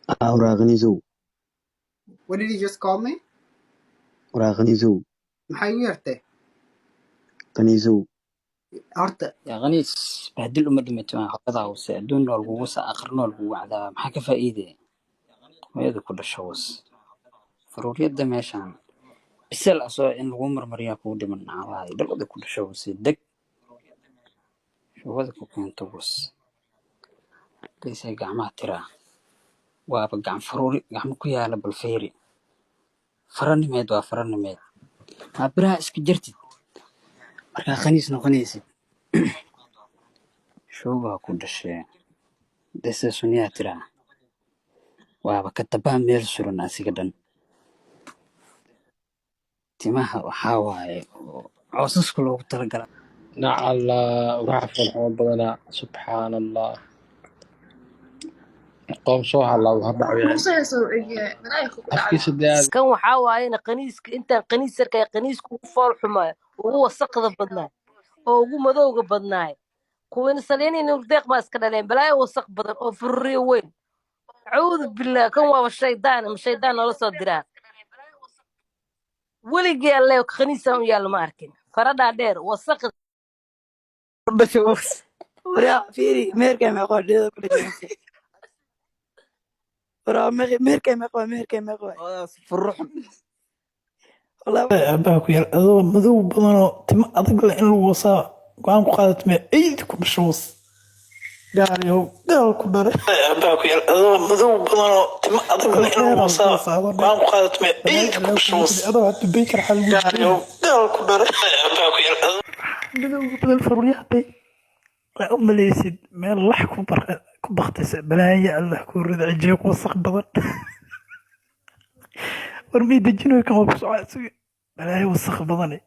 Waraa khaniisow. What did you just call me? Waraa khaniisow. Maxay igu yartay? Khaniisow. Horta Yaa khaniis, bahdil uma dhimato hooyadaa wase. Adduun nool kugu sa, aakhir nool kugu cadaaba. Maxaa ka faa'iide? Hooyada ku dhasho was faruuryada meeshaan bisel asoo in lagu marmariyaa kugu dhiman. Nacalahay dhalada ku dhasho wase, deg shubada ku keento was daysay gacmaha tiraa. Waaba gacan faruuri gacmo ku yaala. Bal fiiri, faranimeed waa faranimeed. Maa biraha iska jartid markaa khaniis noqonaysid? Shubaa ku dhashee dese sunniyaa tiraa. Waaba katabaan meel suran asiga dhan. Timaha waxaa waaye oo coosaska loogu talagala. Nacala waxa foolxumo badanaa, subxaan Allah. Qoom soo halaaw ha dhacween. Muusayasoo egyahay malaa'ika ku dhacday. Afkiisa daad. Kan waxaa waayena qaniiska, intaan qaniis arkaya qaniiska ugu fool xumaayo, ugu wasaqda badnaay oo ugu madowga badnaay. Kuwiina salyanina deeq baa iska dhaleen, balaayo wasaq badan oo fururiyo weyn. Acuudu billah, kan waaba shaydaan ama shaydaan noola soo diraa. Weligii alle khaniisaan u yaallo ma arkin, faradhaa dheer wasaqda. Dhasho was. Waraa fiiri, meherkay meeqa waa? Dheeda ku dhashay. Waraa meherkay meeqa waa? Meherkay meeqa waa? Odaas furuxun. Wallahi. Aabaha ku yaal adoo madow badanoo timo adag leh in lagu wasaa go-aan ku qaadato mee? Ciid ku dhasho was, gaal yow, gaal ku dhalay. Aabaha ku yaal adoo madow badanoo timo adag leh in lagu wasaa go-aan ku qaadato mee? Ciid ku dhasho was, adoo hada baykar xal, gaal yow, gaal ku dhalay. Aabaha ku yaal adoo madowga badan, faruuryahaday waa u malaysid meel lax ku bar ku baktisa. Balaayo Allah ku rida, cijiyo ku wasaq badan. War mii dejinoy kan waa ku socdaa isaga, balaayo wasaq badane.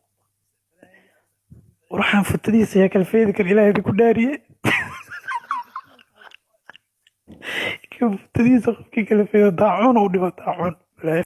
War waxaan futadiisa yaa kala feedi kara? Ilaahay ku dhaariye, kan futadiisa qofkii kala feedo daacuun u dhibo, daacuun.